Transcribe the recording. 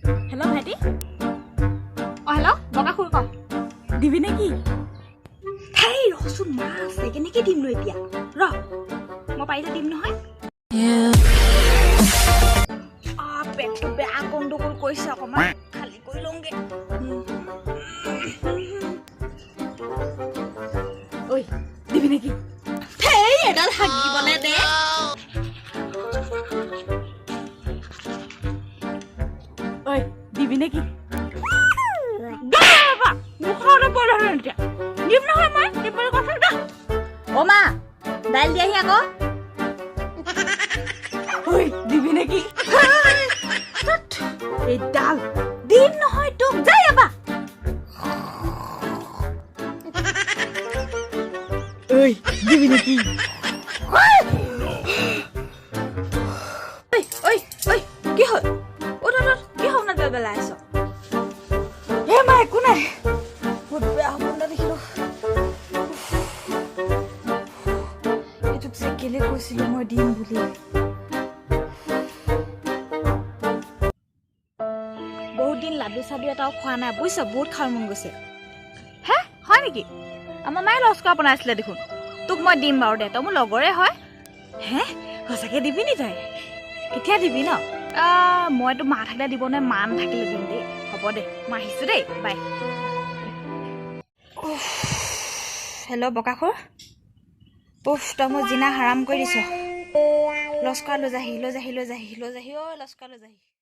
Hello' ভাইটি। অঁ, hello' Bakasura, ক, দিবি নে কি? হেই, ৰচোন, মা আছে, কেনেকে দিমনো এতিয়া? ৰ, মই পাৰিলে দিম নহয়। পেটটো বেয়া গণ্ডগোল কৰিছে, অকণমান খালী কৰি লওঁগে। ঐ, দিবি নেকি? হেই, এডাল হাগিবলে দে। ঐ, দিবি নেকি? দিম নহয় মই, দিম বুলি কৈছো, দা। অ' মা, দাইল দিয়াহি আকৌ। ঐ, দিবি নেকি? এইডাল দিম নহয় তোক, যাই এবাৰ। ঐ, দিবি নেকি? ঐ ঐ ঐ, কি হ'ল? অ তত, কি সপোনত পেলাই আছ? হে মা, একো নাই, বহুত বেয়া সপোন এটা দেখিলো। এইটোক যে কেলে কৈছিলো মই দিম বুলি। বহুত দিন লাডু চাডু এটাও খোৱা নাই বুজিছ, বহুত খাব মন গৈছে। হে, হয় নেকি? আমাৰ মায়ে লস্কৰা বনাইছিলে দেখোন। তোক মই দিম বাৰু দে, তই মোৰ লগৰে হয়। হে, সঁচাকে দিবি নি তই? কেতিয়া দিবি ন? মইতো মা থাকিলে দিব নোৱাৰে, মা নাথাকিলে দিম দেই। হ'ব দে, মই আহিছোঁ দেই, বাই। হেল্ল' বকাসুৰ, উফ, তই মোৰ জিনা হাৰাম কৰি দিছ। লস্কৰা লৈ যাহি, লৈ যাহি, লৈ যাহি, লৈ যাহি, ঐ, লস্কৰা লৈ যাহি।